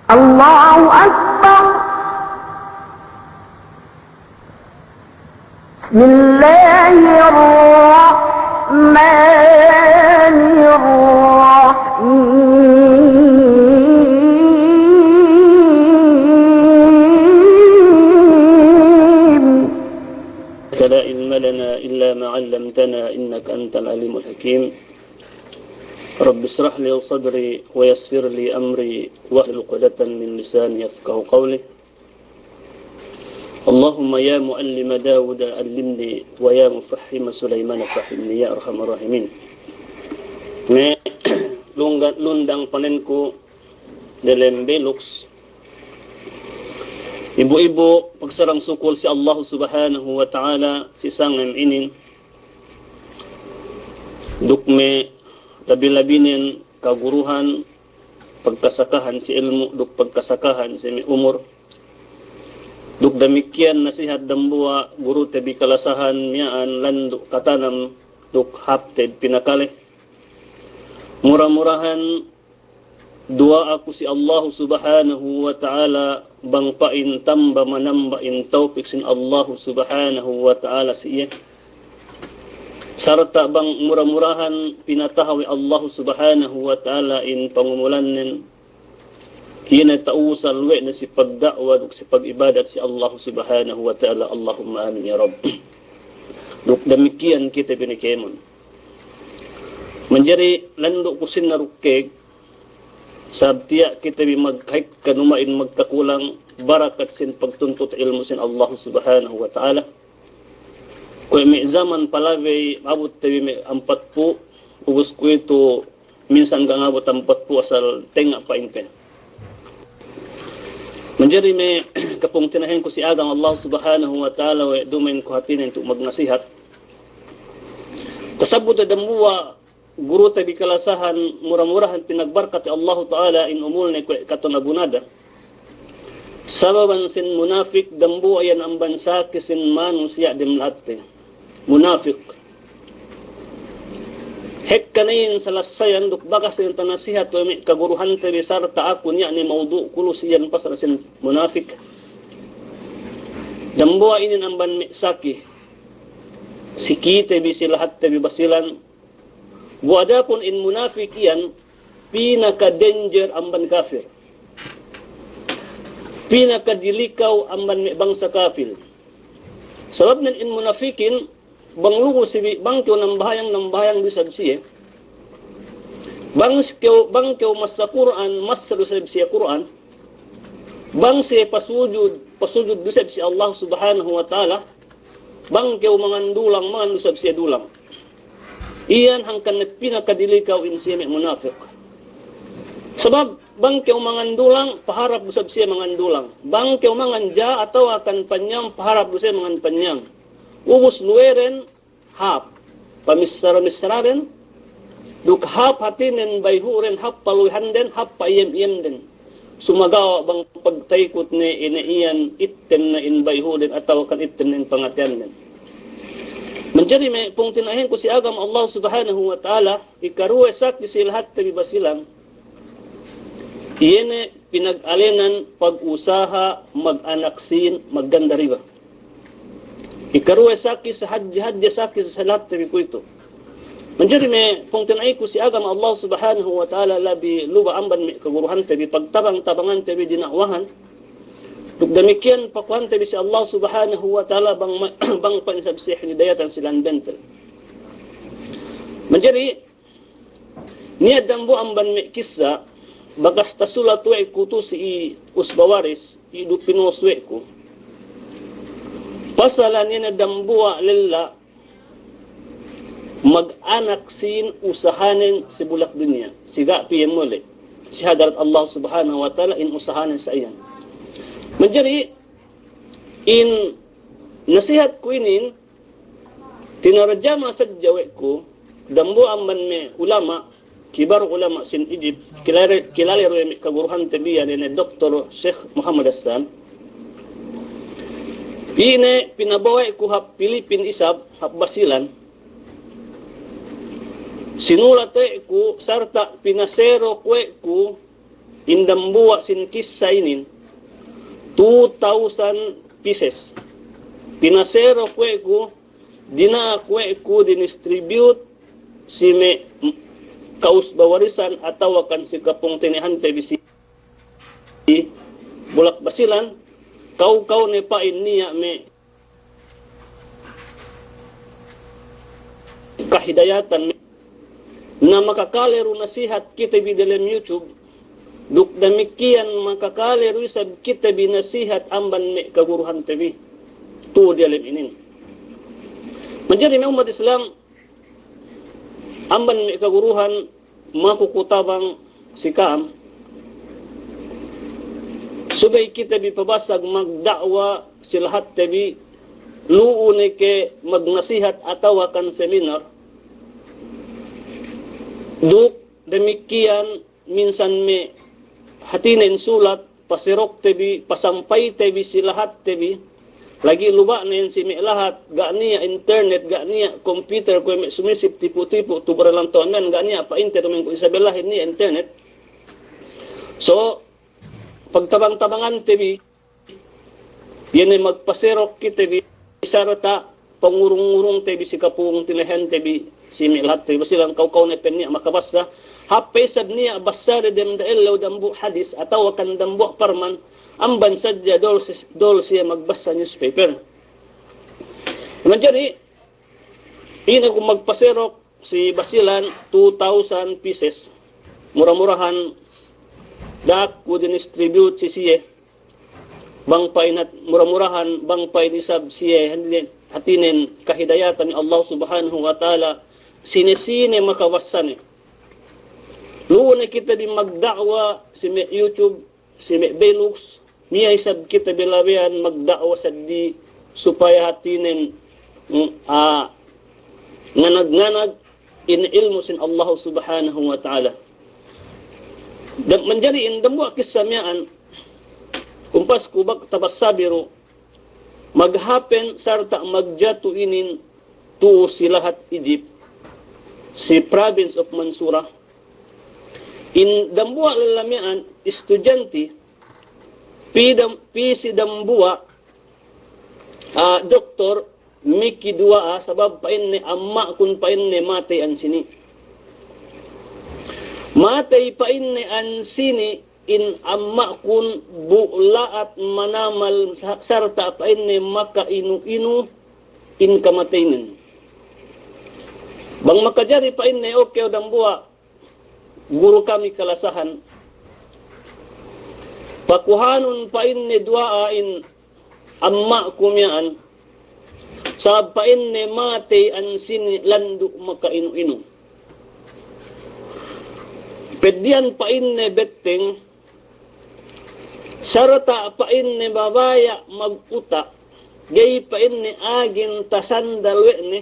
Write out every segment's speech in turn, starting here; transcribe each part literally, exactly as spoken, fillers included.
الله أكبر. بسم الله الرحمن الرحيم. لا علم لنا إلا ما علمتنا إنك أنت العليم الحكيم. رب اشرح لي صدري ويسر لي أمري واحلل عقدة من لساني يفقهوا قولي. اللهم يا معلم داود علمني ويا مفهم سليمان فهمني يا أرحم الراحمين. Me' lungga-, lundang panenku delem Belux. Ibu-ibu, pagsarang sukul si Allahu Subhanahu wa Ta'ala si sangem inin. Duk me' labi-labinen kaguruhan, pagkasakahan si ilmu', duk pagkasakahan si me' umur. Duk damikkiyan nasihat dambuwa' gurute bi kalasahan miya'an landu' katanam duk hāpte pinakale. Mura-murahan duwa'aku si Allahu Subhanahu wa Ta'ala bang pa'in tamba manamba in tawpik sin Allahu Subhanahu wa Ta'ala si iye. Sarta' bang mura-murahan pinataha' we' Allahu Subhanahu wa Ta'ala in pangumulannen, iye ne ta'usal we' ne si pagda'wa duk si pag'ibadat si Allahu Subhanahu wa Ta'ala. Allahumma amin ya Rabb. Duk damikkiyan kite bi ne kēmon. Manjari landu' ku sinna duk kēg, sabab tiya' kite bi magkahekka duma'in magkakulang barakat sin pagtuntut ilmu' sin Allahu Subhanahu wa Ta'ala. Kuwe' me' jaman palabey abut te bi me' ampatpū', ubus kuwe'itu minsan ga' ngabut ampatpū' asal tenga' pa'inte. Manjari me' kapungtina'ihanku si agama Allah Subhanahu wa Ta'ala we' duma'in ku hātinen tu' magnasihat. Tasabbut we' dambuwa' gurute bi kalasahan, mura-murahan pinagbarkat we' Allahu Ta'ala in umulne kuwe' katon abunada. Sababan sin munafik dambuwa' iyan amban saki sin manusiya' dem lahatte. Munafik. Hekka ne in salasayan duk bakas in tanasihat we' me' kaguruhante bi sarta' aku niya' ne mawdu' ku lu si iyan pasal sin munafik. Dambuwa' inin amban me' saki. Si kite bi si lahatte bi Basilan, bu adapun in munafik iyan, pinaka-danger amban kafir. Pinakadilikaw amban me' bangsa kafir. Sababnen in munafikin, bang lugu si bi-, bang kew nambahayang, nambahayang du isab siye. Bang kew, bang kew masa Kur'an, masa du isab siye Kur'an. Bang siye pasujud, pasujud du isab siye Allah Subhanahu wa Ta'ala. Bang kew mangan dulang, mangan du isab siye dulang. Iyan hangkan ne pinakadilikaw in siye me' munafik. Sabab bang kew mangan dulang, paharap du isab siye mangan dulang. Bang kew mangan ja' atawa kan panyang, paharap du siye mangan panyang. Ubus luweden, hāp pamissara-missaraden, duk hāp hātinen bayhu'den, hāp paluwihanden, hāp pa'iyem-iyemden. Sumagawa' bang pagtaykut ne ine iyan ittem ne in bayhu'den atawa kan ittem ne in pangateyanden. Manjari me' pungtina'ihanku si agama Allah Subhanahu wa Ta'ala, ikaruwe saki si lahatte bi Basilan, iye ne pinagalenan pag-usaha mag-anak sīn magganda riba. Ikaruwe saki, sahadje-hadje saki si lahatte bi kuwe'itu. Manjari me' pungtina'iku si agama Allah Subhanahu wa Ta'ala, labi luba amban me' kaguruhante bi, pagtabang-tabangante bi dina'wahan. Duk damikkiyan pakuhante bi si Allah Subhanahu wa Ta'ala bang ma-, bang pa'in isab siye hinidayatan si lān bentel. Manjari niya' dambuwa' amban me' kissa, bakas tasulat we' ku tu' si Usba Waris, iye du pinuwas we' ku. Pasalan iye ne dambuwa' lella mag-anak sīn usahanen si bulak dunya, si ga' piye mole', si hadarat Allah Subhanahu wa Ta'ala in usahanen sa iyan. Manjari in nasihat ku inin, tinarjama sadja we' ku, dambuwa' amban me' ulama', kibar ulama' sīn Egypt, kilale, kilale du we' me' kaguruhante bi iyan ne Doktor Sheikh Muhammad Hassan. Ine pinabo'o we' ku hap Pilipin isab, hap Basilan. Sinulat we' ku, sarta' pinaserok we' ku, in dambuwa' sin kissa inin, two thousand pieces. Pinasero kuwe' ku, dina'ak kuwe' ku, dinistribute si me' kausba warisan atawa kan si kapungtina'ihante bi si Bulak Basilan, kaw-kaw ne pa'in niya' me' kahidayatan me'. Na makakale du nasihat kite bi delem YouTube, duk damikiyan makakale du isab kite bi nasihat amban me' kaguruhante bi tu'u delem inin. Manjari me' ummat Islam, amban me' kaguruhan, maku ku tabang si ka'am, subey kite bi pabasag magda'wa si lahatte bi, lu'u ne ke magnasihat atawa kan seminar. Duk damikiyan minsan me' hātinen sulat, paserokte bi, pasampayte bi si lahatte bi, lagi' luba'nen si me' lahat, ga' niya' internet, ga' niya' computer, kuwe' me' sumisip tipu'-tipu', tu baralanta'un men, ga' niya' pa'inte tu men ku isab lahin niya' internet. So, pagtabang-tabangante bi, iye ne magpaserok kite bi, sarta' pangurung-ngurungte bi si kapungtina'ihante bi, si me' lahatte bi, Basilan kaw-kaw ne pe niya' makabassa, hāp pe isab niya' bassade dem da ellew dambuwa' hadis, atawa kan dambuwa' parman, amban sadja dol si-, dol siye magbassa newspaper. Manjari, ine ku magpaserok si Basilan two thousand pieces. Mura-murahan da'ak ku dinistribute si siye. Bang pa'in hat-, mura-murahan, bang pa'in isab siye hātinen, hātinen kahidayatan Allah Subhanahu wa Ta'ala, sine-sine makabassa ne. Lu'u ne kite bi magda'wa si me' YouTube, si me' Belux, niya' isab kite bi labeyan magda'wa seddili supaya hātinen, mm, ah, nganag-nganag in ilmu' sin Allah Subhanahu wa Ta'ala. Dan manjari in dambuwa' kissa miya'an, kumpas ku bak tabassa bi du, maghappen sarta' magjatu inin tu'u si lahat Egypt, si province of Mansoura. In dambuwa' lella miya'an, estudyante, pī dam-, pī si dambuwa', ah, doktor, miki duwa'a, sabab pa'inne amma'kun pa'inne matey ansini'. Matey pa'inne ansini' in amma'kun bu la'at manamal sa-, sarta' pa'inne makainu-inu in kamateynen. Bang makajari pa'inne, oke, o dambuwa' guru kami kalasahan. Pakuhanun pa'inne duwa'a in amma'ku miya'an, sabab pa'inne matey ansini' landu' makainu-inu. Peddi'an pa'inne betteng, sarta' pa'inne mabaya' maguta', ga'i pa'inne agi' tasandal we' ne,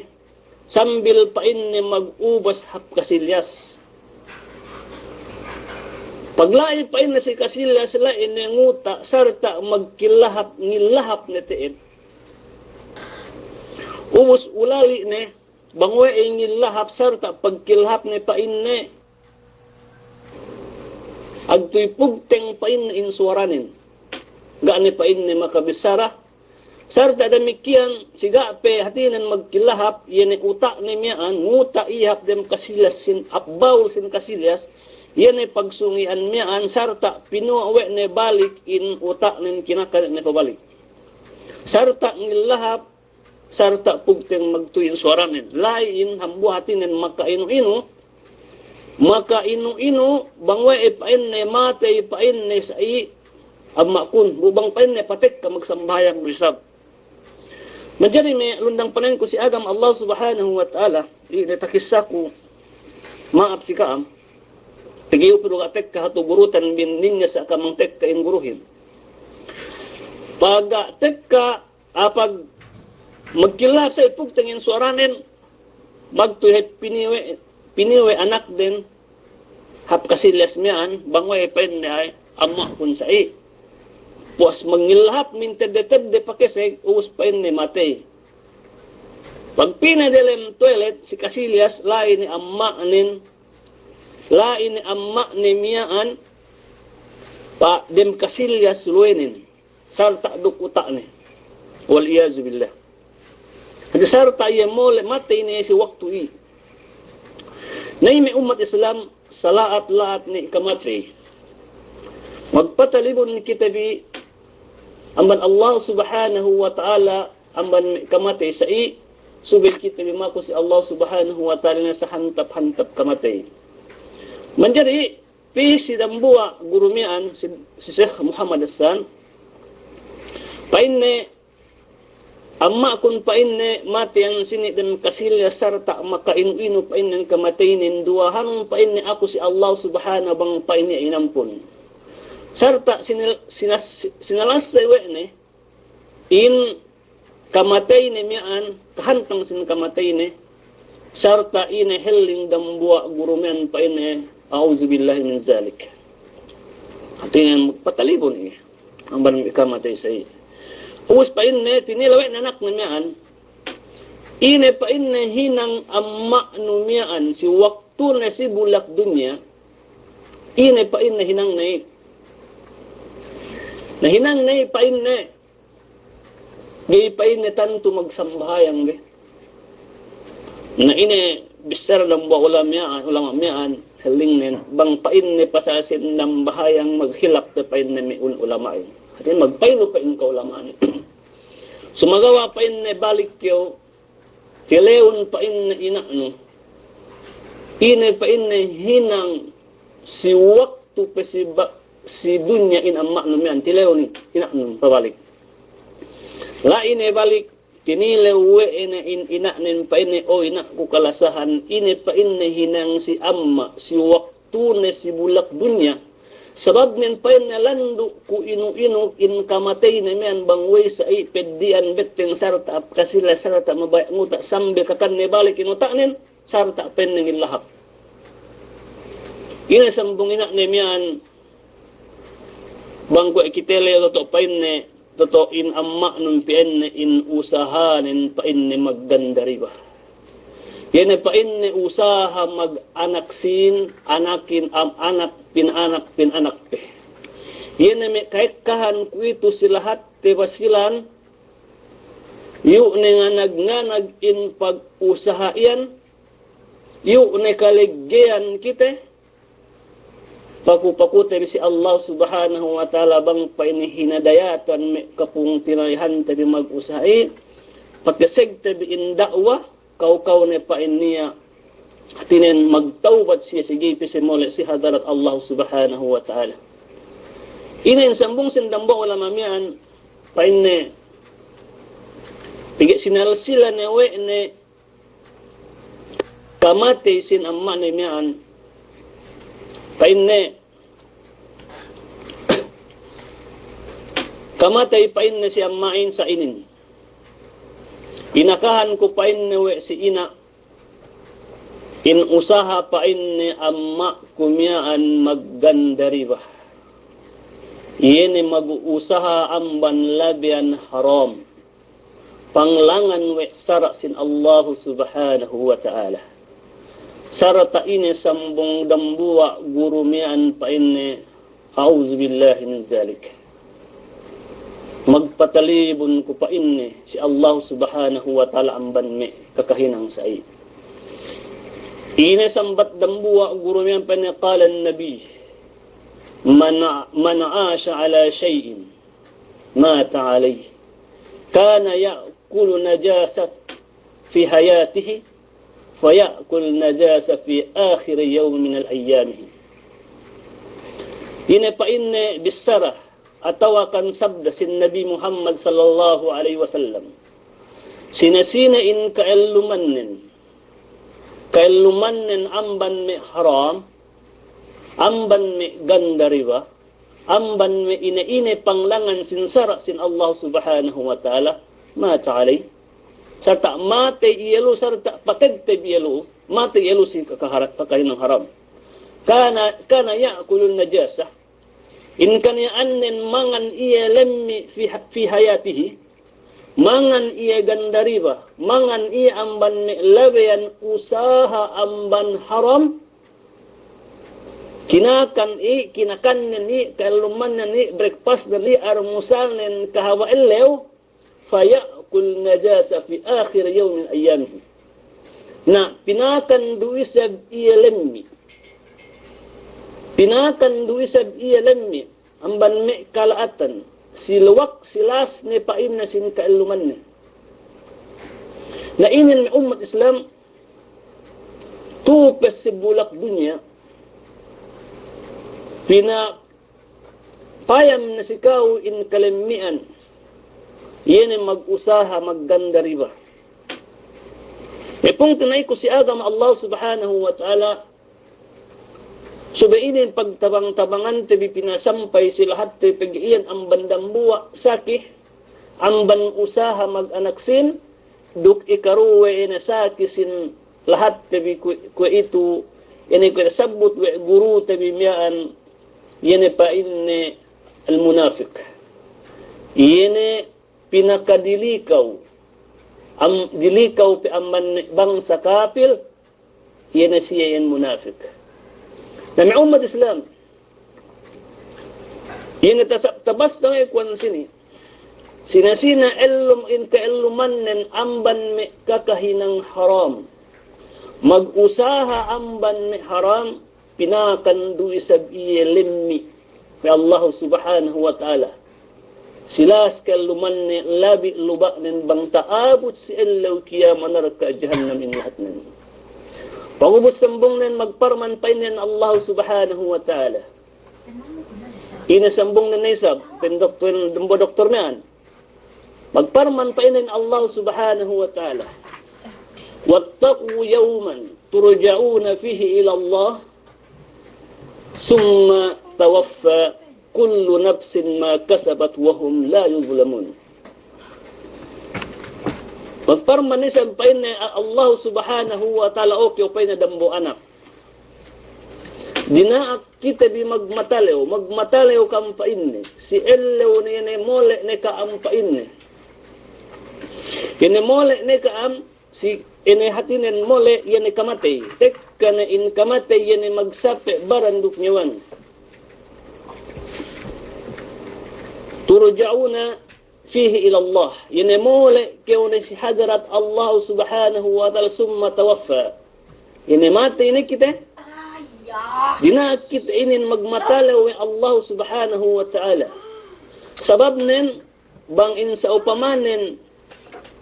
sambil pa'inne magubas hap kasilyas. Pagla'i pa'inne si kasilyas, la'i ne nguta' sarta' magkilahap, ngilahap ne te'ed. Ubus ulali' ne, bang we'ey ngilahap sarta' pagkilahap ne pa'inne, agtuy pugteng pa'inne in suwaranen. Ga' ne pa'inne makabissara, sarta' damikiyan, si ga' pe hātinen magkilahap, iye ne uta' ne miya'an, nguta' iye hap dem kasilyas sin, hap bawul sin kasilyas, iye ne pagsungi'an miya'an, sarta' pinuwa' we' ne balik in uta'nen kinakanen ne pabalik. Sarta' ngilahap, sarta' pugteng magtuy in suwaranen. La'i in hambuwa' hātinen makainu-inu, makainu-inu, bang we'ey pa'inne matey pa'inne sa'i amma'kun, bu bang pa'inne patekka magsambahayang du isab. Manjari me' lundang panayinku si agama Allah Subhanahu wa Ta'ala, ine takissaku, ma'ap si ka'am, pegge' iyu' pe du ga' tekka hatu gurutan bin ninya' sa' kamang tekka in guruhin. Pag ga' tekka, apag magkilahap sa' ipugteng in suwaranen, magtuy hep piniwe', piniwe' anakden, hap kasilyas miya'an, bang we'ey pa'inne ay, amma'kun sa'i. Puwas mangilahap mintedde-tedde pakeseg, ubus pa'inne matey. Pagpī ne delem toilet, si kasilyas, la'i ne amma'nen, la'i ne amma'ne miya'an, pa dem kasilya si luwenen, sarta' duk uta'ne. Wal iyazu billah. Hadi sarta' iye mole' matey ne si waktu i. Na i me' ummat Islam, sala'at-la'at ne kamatey. Magpatalibun kite bi amban Allah Subhanahu wa Ta'ala, amban me' kamatey sa i, subey kite bi maku si Allah Subhanahu wa Ta'ala ne sahantap-hantap kamatey. Manjari, pī si dambuwa' guru miya'an, si, si Sheikh Muhammad Hassan, pa'inne, amma'kun pa'inne, mateyan sini' dem kasilya sarta' makainu-inu pa'inne kamateynen, duwahanun pa'inne aku si Allah Subhanahu bang pa'inne inampun. Sarta' sinil-, sinas-, sinalasay we' ne, in kamateyne miya'an, kahantang sin kamateyne, sarta' ine helling dambuwa' guru miya'an pa'inne, "A'udzubillahi min zalik." Hātinen patalibun iye amban me' kamatey sa i. Ubus pa'inne, tinilew we' ne anakne miya'an, ine pa'inne hinang amma'nu miya'an si waktune si bulak dunya, ine pa'inne hinangne i. Na hinangne i pa'inne, ga'i pa'inne tantu magsambahayang be. Na ine bissara dambuwa' ulama miya'an, ulama miya'an, hellingnen, bang pa'inne pasal sin nambahayang maghilap pe pa'inne me' un-, ulama'in. Hātinen magpaynu pa'in ka'ulama'anin. Sumagawa' pa'inne balik kew, tilewun pa'inne ina'nu. Ine pa'inne hinang si waktu pe si ba-, si dunya in amma'nu miya'an, tilewun ina'nu pabalik. La'i ne balik, tinilew we' ne in ina'nen pa'inne, "O ina'ku kalasahan, ine pa'inne hinang si amma' si waktune si bulak dunya?" Sababnen pa'inne landu' ku inu-inu in kamateyne miya'an bang wey sa i peddi'an betteng sarta' kasilya sarta' mabaya' nguta' sambil kakanne balik in uta'nen sarta' pa'inne ngillahak. Ine sambung ina'ne miya'an, bang kuwe' kite le toto' pa'inne, toto' in amma'nun pa'inne in usahanen pa'inne magganda riba. Iye ne pa'inne usaha mag-anak sīn, anakin, am-, anak, pinanak, pinanak pe. Iye ne me' ka'ekkahan kuwe'itu si lahatte Basilan, iyu' ne nganag-nganag in pag-usaha iyan, iyu' ne kaleggeyan kite, paku-pakute bi si Allah Subhanahu wa Ta'ala bang pa'inne hinadayatan me' kapungtina'ihante bi mag-usaha i, pakesegte bi in da'wa, kaw-kaw ne pa'in niya', hātinen magtawbat siye si ga'i pe siye mole' si hadarat Allah Subhanahu wa Ta'ala. Ine in sambung sin dambuwa' ulama miya'an, pa'inne, pegge' sinalsila ne we' ne kamatey sin amma'ne miya'an, pa'inne, kamatey pa'inne si amma'in sa inin. Inakahan ku pa'inne we' si ina', in usaha pa'inne amma'ku miya'an magganda riba. Iye ne mag-usaha amban labeyan haram. Panglangan we' sara' sin Allahu Subhanahu wa Ta'ala. Sarta' ine sambung dambuwa' guru miya'an pa'inne, "A'udzubillahi min zalik." Magpatalibun ku pa'inne si Allahu Subhanahu wa Ta'ala amban me' kakahinang sa i. Ine sambat dambuwa' guru miya'an pa'inne, "Qala an-Nabi, man, man 'asha 'ala shay'in mata 'alayhi. Kana ya'kulu najasat fi hayatihi, fa ya'kul najasa fi akhiri yawmin min al-ayyamihi." Ine pa'inne bissara atawa kan sabda sin Nabi Muhammad sallallahu alaihi wasallam. Sine-sine in ka'ellumannen, ka'ellumannen amban me' haram, amban me' ganda riba, amban me' ine-ine panglangan sin sara' sin Allah Subhanahu wa Ta'ala, mata 'alayhi. Sarta' matey iye lu, sarta' pategteb iye lu, matey iye lu si kakahara-, kakahinang haram. Kana, kana ya'kulun najasah. In kaniya'annen mangan iye lemmi' fi ha-, fi hayatihi. Mangan iye ganda riba, mangan iye amban me' labeyan usaha amban haram. Kinakan i, kinakannen i, ka'ellumannen i, breakfastnen i, almusalnen kahaba' ellew, faya'kul najasa fi akhir yawmin ayyamihi. Na, pinakan du isab iye lemmi'. Pinakan du isab iye lemmi'. Amban me' kala'atan, si luwak, si las ne pa'inne sin ka'ellumanne. Na inin me' ummat Islam, tu'u pe si bulak dunya, pinapayam ne si ka'u in kalemmi'an, iye ne magusaha magganda riba. Epung tina'iku si agama Allah Subhanahu wa Ta'ala, subey inin pagtabang-tabangante bi pinasampay si lahatte pegge' iyan amban dambuwa' saki, amban usaha mag-anak sīn, duk ikaruwe ine saki sin lahatte bi kuwe', kuwe'itu, ine kuwe' tasabbut we' gurute bi miya'an, iye ne pa'inne al-munafik. Iye ne pinakadilikaw, am-, dilikaw pe amban me' bangsa kapil, iye ne siye iyan munafik. Na me' ummat Islam, iye ne tasa-, tabassa we' kuwan sini, sina-sina ellum in ka'ellumannen amban me' kakahinang haram, magusaha amban me' haram, pinakan du isab iye lemmi' we' Allahu Subhanahu wa Ta'ala. Si las ka'ellumanne labi luba'nen bang ta'abut si ellew kiyama narka' jahannam in lahatnen. Pagubus sambungnen magparman pa'inne in Allahu Subhanahu wa Ta'ala. Ine sambungnen ne isab, pa'in doktor, dambuwa' doktor miya'an. Magparman pa'inne in Allah Subhanahu wa Ta'ala, "Wattaqu yawman turja'una fihi ila Allah, thumma tuwaffa kullu nafsin ma kasabat wa hum la yuzlamun." Magparman isab pa'inne Allah Subhanahu wa Ta'ala, o kew pa'inne dambuwa' anak. Dina'ak kite bi magmatalew, magmatalew kam pa'inne, si ellew ne ine mole' ne ka'am pa'inne. Ine mole' ne ka'am, si ine hātinen mole' iye ne kamatey. Tekka ne in kamatey iye ne magsape' baran duk niyawan. Turja'una fihi ila Allah. Iye ne mole' kew ne si hadarat Allah Subhanahu wa Ta'ala, thumma tuwaffa. Iye ne matey ne kite. Dina'ak kite inin magmatalew we' Allah Subhanahu wa Ta'ala. Sababnen, bang in sa'upamanen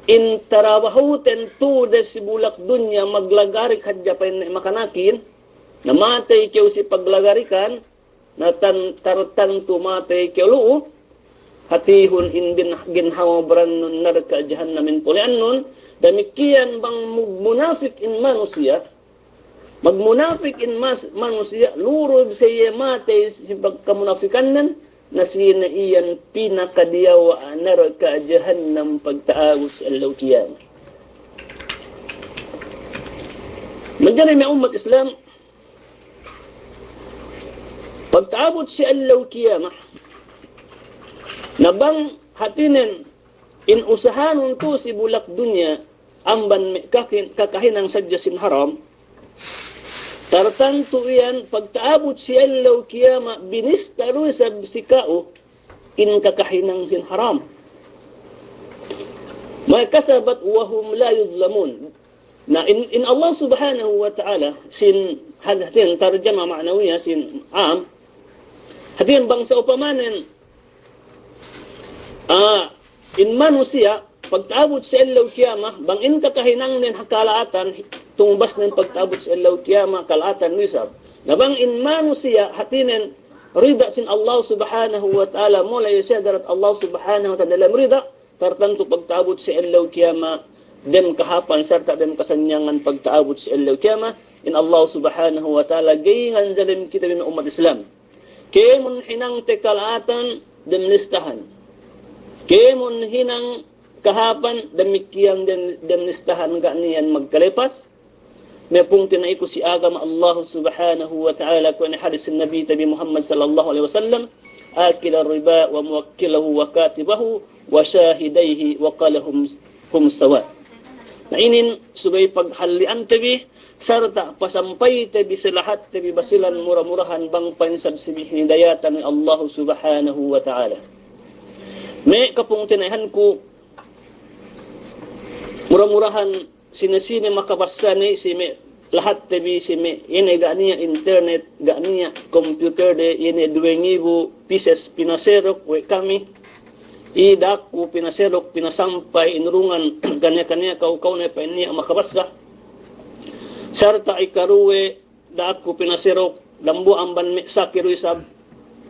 in tarabahuten tu'u de si bulak dunya maglagarik hadja pa'inne makanakin, na matey kew si paglagarikan, na tan-, tartantu matey kew lu'u, hātihun in bin-, ginhawa barannun narka' jahannamin pole'annun. Damikkiyan bang mu-, munafik in manusiya', magmunafik in mas-, manusiya', lurub siye matey si pagkamunafikannen, na siye ne iyan pinakadiyawa' narka' jahannam pagta'abut si ellew kiyama. Manjari me' ummat Islam, pagta'abut si ellew kiyama, na bang hātinen in usahanun tu'u si bulak dunya amban me' kakin-, kakahinang sadja sin haram, tartantu iyan pagta'abut si ellew kiyama binista du isab si ka'u in kakahinang sin haram. Ma kasabat wa hum la yuzlamun. Na in, in Allah Subhanahu wa Ta'ala sin had-, hātinen tarjama ma'nawiya sin am, hātinen bang sa'upamanen, ah, in manusiya' pagta'abut si ellew kiyama, bang in kakahinangnen ha kala'atan, tungbasnen pagta'abut si ellew kiyama kala'atan du isab. Na bang in manusiya' hātinen rida sin Allah Subhanahu wa Ta'ala, mole' si hadarat Allah Subhanahu wa Ta'ala dalem rida, tartantu pagta'abut si ellew kiyama, dem kahāpan sarta' dem kasanyangan pagta'abut si ellew kiyama, in Allah Subhanahu wa Ta'ala ga'i nganzalim kite bi me' ummat Islam. Kēmon hinangte kala'atan dem listahan. Kēmon hinang kahāpan damikkiyan dem, dem listahan ga' niyan magkalepas. Me' pungtina'iku si agama Allah Subhanahu wa Ta'ala, kuwe' ne hadis Nabite bi Muhammad sallallahu alaihi wasallam, "Akila riba wa muwakkilahu wa katibahu wa shahidaihi wa qala hum, hum sawa." Na inin subey paghalli'ante bi, sarta' pasampayte bi si lahatte bi Basilan, mura-murahan bang pa'in isab si bi hinidayatan we' Allahu Subhanahu wa Ta'ala. Me' kapungtina'ihanku, mura-murahan sine-sine makabassa ne si me' lahatte bi, si me' ine ga' niya' internet, ga' niya' computer de, ine duwe ngibu pieces pinaserok we' kami. I da'a ku pinaserok, pinasampay, inurungan kaniya-kaniya, kaw-kaw ne pa'in niya' makabassa. Sarta' ikaruwe, da'a ku pinaserok dambuwa' amban me' saki du isab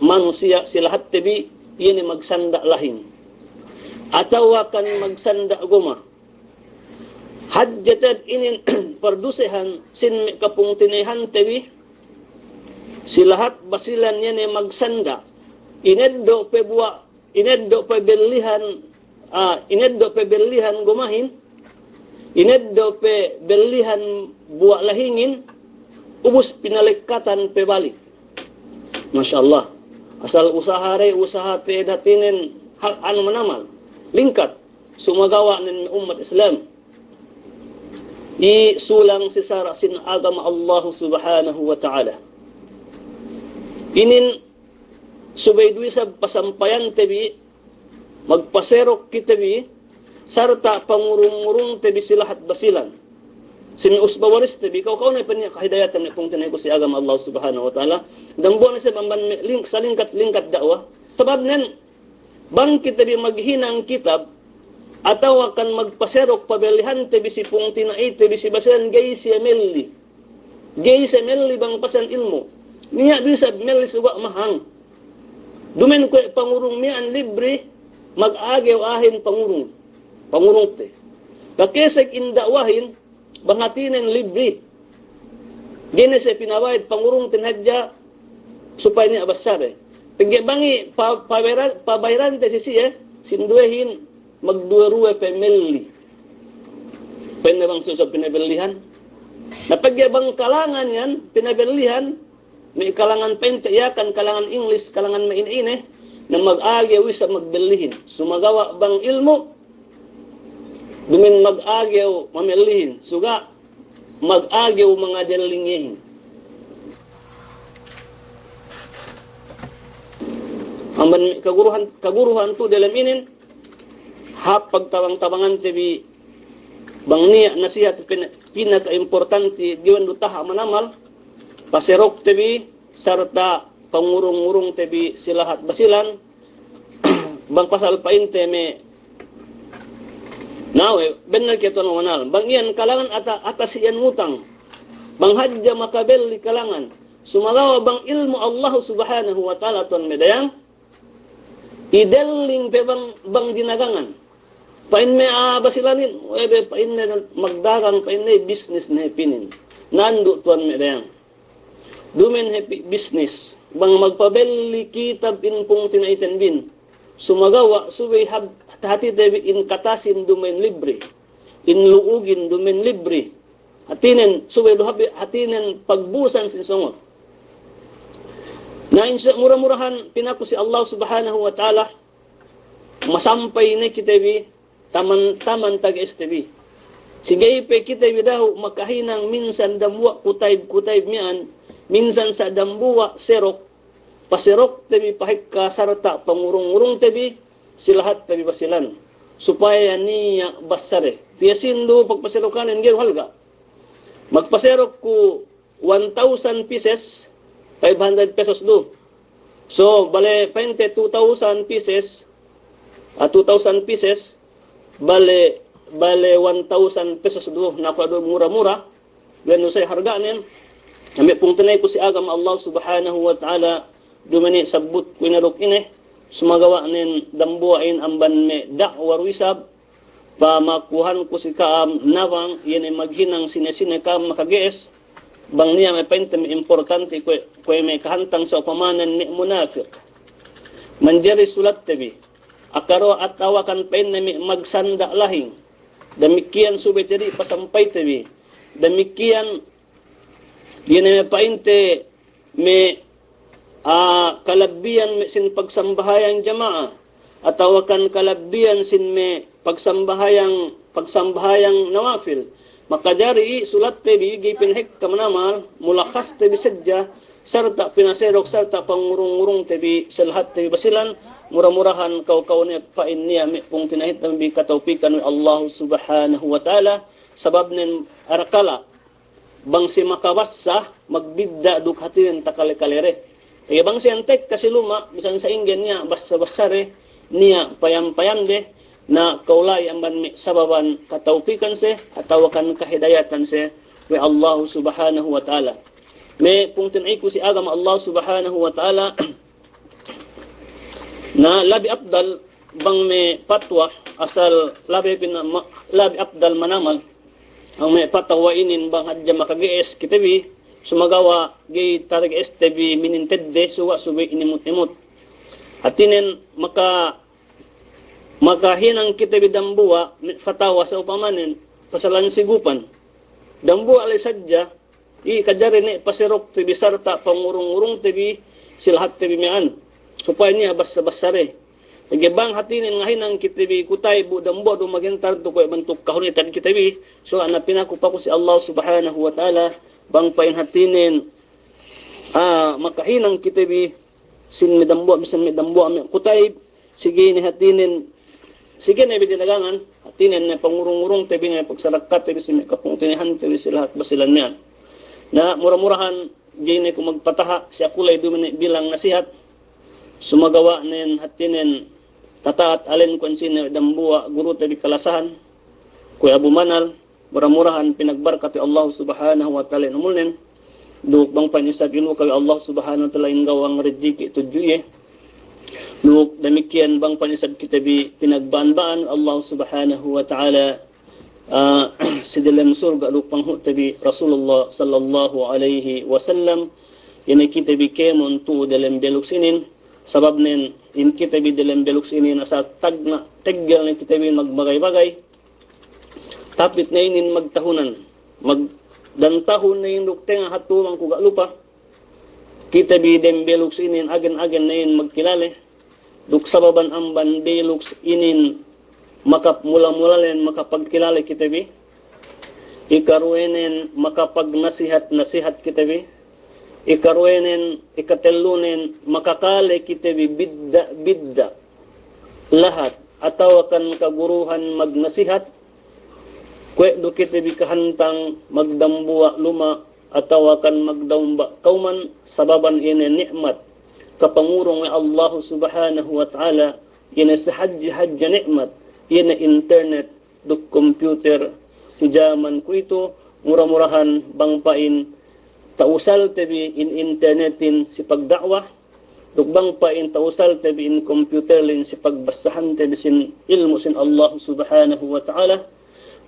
manusiya' si lahatte bi, iye ne magsanda' lahing atawa kan magsanda' goma. Hadja te'ed inin pardusehan sin me' kapungtina'ihante bi, si lahat Basilan iye ne magsanda'. Ineddo' pe buwa', ineddo' pe bellihan, ah, ineddo' pe bellihan gomahin, ineddo' pe bellihan buwa' lahingin, ubus pinalekkatan pe balik. Masya Allah. Asal usaha de, usaha te'ed hātinen hal anu manamal. Lingkat. Sumagawa' nen ummat Islam isulang si sara' sin agama Allahu Subhanahu wa Ta'ala. Inin subey du isab pasampayante bi, magpaserok kite bi, sarta' pangurung-ngurungte bi si lahat Basilan. Si me' usba wariste bi, kaw-kaw ne pa'in niya' kahidayatan, me' pungtina'iku si agama Allah Subhanahu wa Ta'ala. Dambuwa' ne isab amban me' ling-, salingkat-lingkat da'wa. Sabab nen, bang kite bi maghinang kitab, atawa kan magpaserok pabellihante bi si pungtina'ite bi si Basilan, ga'i siye melli. Ga'i siye melli bang pasan ilmu'. Niya' du isab melli suga' mahang. Dumen kuwe' pangurung miya'an libre, mag-agew a'ahin pangurung. Pangurungte. Pakesek in da'wahin, bang hātinen libre. Ga'i ne siye pinabayad, pangurungten hadja supaya niya' bassa de. Pegge' bang i pa-, pabera-, pabayarante si siye, sinduwehin magduwe-ruwe pe melli. Pa'inne bang susu pinabellihan. Na pegge' bang kalangan iyan pinabellihan, me' kalangan pa'inte Yakan, kalangan English, kalangan me' ine-ine, na mag-agew isab magbellihin. Sumagawa' bang ilmu', dumen mag-agew mamellihin, suga' mag-agew mangadelling iyehin. Amban me' kaguruhan, kaguruhan tu delem inin, hāp pagtabang-tabangante bi, bang niya' nasihat pin-, pinakaimportante, ga'i du taha' manamal, paserokte bi, sarta' pangurung-ngurungte bi si lahat Basilan, bang pasal pa'inte me', na we', bennal ke tuwan manal. Bang iyan kalangan ata-, atas iyan ngutang. Bang hadja makabelli kalangan. Sumagawa' bang ilmu' Allah Subhanahu wa Ta'ala tuwan me' dayang, idelling pe bang, bang dinagangan. Pa'in me' a'a Basilanin, we' be pa'inne magdagang, pa'inne bisnis ne pinin. Nandu' tuwan me' dayang. Dumen hep bisnis, bang magpabelli kitab in pungtina'iten bin. Sumagawa' subey hab-, hātite bi in katasin dumen libre. In lu'ugin dumen libre. Hātinen, subey du hab-, hātinen pagbusan sin songot. Na insya mura-murahan pinaku si Allah Subhanahu wa Ta'ala, masampay ne kite bi, taman, taman taga S T B. Si ga'i pe kite bi dahu' makahinang minsan dambuwa' kutayb-kutayb miya'an, minsan sa' dambuwa' serok, paserokte bi pahekka sarta' pangurung-ngurungte bi, si lahatte bi Basilan. Supaya niya' bassa de. Piyasin du pagpaserokanen ga'i du halga'. Magpaserok ku one thousand pieces, five hundred pesos du. So, bale pa'inte two thousand pieces, ah, two thousand pieces, bale, bale one thousand pesos du, naku' du mura-mura, benu sa' harga'nen, me' pungtina'iku si agama Allah Subhanahu wa Ta'ala, duma'in sabbut ku ine duk ine, sumagawa' nen dambuwa'in amban me' da'wa du isab, pamakuhanku si ka'am nabang, iye ne maghinang sine-sine ka'am makage'es, bang niya' me' pa'inte me' importante kuwe', kuwe' me' kahantang sa' upamanen me' munafik. Manjari sulatte bi, akaruwa atawa kan pa'inne me' magsanda' lahing. Damikiyan subey te di pasampayte bi. Damikiyan iye ne me' pa'inte me', ah, kalabbiyan me' sin pagsambahayang jama'a, atawa kan kalabbiyan sin me' pagsambahayang, pagsambahayang nawafil, makajari i sulatte bi ga'i pinahekka manamal, mulakhaste bi sadja, sarta' pinaserok, sarta' pangurung-ngurungte bi si lahatte bi Basilan, mura-murahan kaw-kaw ne pa'in niya' me' pungtina'iku bi katawpikan we' Allahu Subhanahu wa Ta'ala, sababnen arakala' bang si makabassa, magbidda' duk hātinen takale-kale de. Iye bang si antek kasi luma', bisan sa'ingge niya' bassa-bassa de, niya' payam-payam de, na kaw la'i amban me' sababan katawpikan se, atawa kan kahidayatan se, we' Allahu Subhanahu wa Ta'ala. Me' pungtina'iku si agama Allahu Subhanahu wa Ta'ala, na labi afdal bang me' patwa asal labi pina-, ma-, labi afdal manamal, bang me' patwa inin bang hadja makage'es kite bi, sumagawa' ga'i tage'este bi minintedde, suga' subey inimut-imut. Hātinen maka-, makahinang kite bi dambuwa' me' fatawa sa upamanen, pasalan sigupan. Dambuwa' la'i sadja, i kajari ne paserokte bi sarta' pangurung-ngurungte bi si lahatte bi miya'an. Supaya niya' bassa-bassa de. Pegge' bang hātinen ngahinang kite bi kutayib bu dambuwa' du magentar tu kuwe' bantuk kahunitan kite bi. So, ana pinaku-paku si Allah Subhanahu wa Ta'ala, bang pa'in hātinen, ah, makahinang kite bi sin me' dambuwa', bisan me' dambuwa' me' kutayib, sige ne hātinen, sige ne bi dinagangan, hātinen ne pangurung-ngurungte bi ne pagsarakkate bi si me' kapungtina'ihante bi si lahat Basilan miya'an. Na mura-murahan ga'i ne ku magpataha', si aku la'i duma'in bilang nasihat, sumagawa' nen hātinen tata'at alen ku ensine dambuwa' gurute bi kalasahan, kuwe' Abu Manal, mura-murahan pinagbarkat we' Allah Subhanahu wa Ta'ala in umulnen, duk bang pa'in isab ilu kaw we' Allah Subhanahu wa Ta'ala in gawang rejiki tudju iye. Duk damikkiyan bang pa'in isab kite bi pinagba'an-ba'an we' Allah Subhanahu wa Ta'ala, ah, si delem surga' duk panghu'te bi Rasulullah sallallahu alaihi wasallam, ine kite bi kēmon tu'u delem Belux inin, sababnen in kite bi delem Belux inin asal tagna' teggel ne kite bi magbagay-bagay, tapit ne inin magtahunan. Mag-, dan tahun ne inin duk tenga' hatu bang ku ga' lupa. Kite bi dem Belux inin agen-agen ne inin magkilale. Duk sababan amban Belux inin makap-, mula-mulalen makapagkilale kite bi. Ikaruwenen makapagnasihat-nasihat kite bi. Ikaruwenen, ikatellunen makakale kite bi bidda'-bidda' lahat atawa kan kaguruhan magnasihat, kuwe' du kite bi kahantang magdambuwa' luma' atawa kan magdambuwa' kawman, sababan ine ni'mat kapangurung we' Allahu Subhanahu wa Ta'ala, ine sahadje-hadje ni'mat, ine internet duk computer si jaman kuwe'itu, mura-murahan bang pa'in ta'usalte bi in internetin si pagda'wa, duk bang pa'in ta'usalte bi in computerlin si pagbassahante bi sin ilmu' sin Allah Subhanahu wa Ta'ala.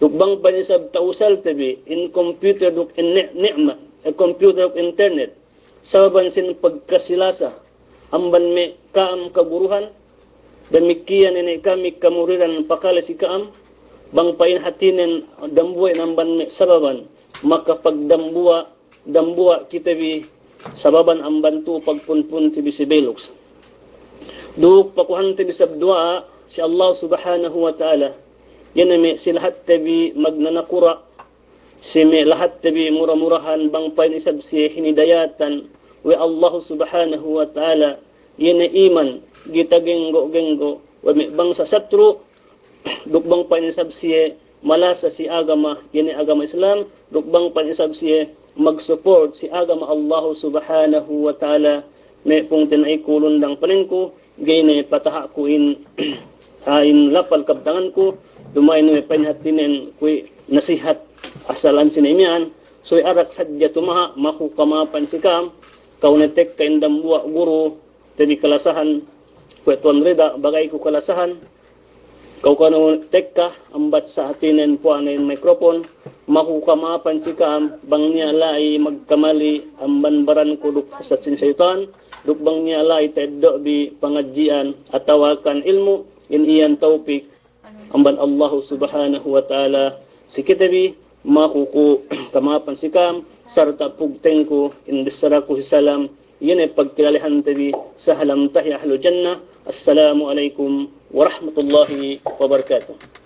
Duk bang pa'in isab ta'usalte bi in computer duk in ni-, ni'ma, eh, computer duk internet sababan sin pagkasi-lasa amban me' ka'am kaguruhan, damikkiyan ine kami kamuridan pakale si ka'am, bang pa'in hātinen dambuwa' in amban me' sababan makapagdambuwa', dambuwa' kite bi sababan amban tu'u pagpunpunte bi si Belux. Duk pakuhante bi isab duwa'a si Allah Subhanahu wa Ta'ala, iye ne me' si lahatte bi magnanakura', si me' lahatte bi mura-murahan bang pa'in isab siye hinidayatan we' Allahu Subhanahu wa Ta'ala, iye ne iman, ga'i tagenggo'-genggo' we' me' bangsa satru', duk bang pa'in isab siye malasa si agama, iye ne agama Islam, duk bang pa'in isab siye magsupport si agama Allahu Subhanahu wa Ta'ala. Me' pungtina'iku, lundang panengku, ga'i ne pataha'ku in, ah, in lapal kabtanganku, duma'in we' pa'in hātinen kuwe' nasihat asal ansine miya'an, subey arak sadja tumaha', maku kama'apan si ka'am, kaw ne tekka in dambuwa' gurute bi kalasahan, kuwe' Tuwan Rida, bagayku kalasahan, kaw kanu tekka, ambat sa' hātinen puwa'nen microphone, maku kama'apan si ka'am, bang niya' la'i magkamali amban baranku duk hasad sin seyitan, duk bang niya' la'i ta'eddo' bi pangadji'an atawa kan ilmu', in iyan tawpik amban Allahu Subhanahu wa Ta'ala si kite bi, maku ku kama'apan si ka'am, sarta' pugtengku in bissaraku si salam, iye ne pagkilalehante bi salam tahiya ahlul jannah. Assalamu alaikum warahmatullahi wabarakatuh.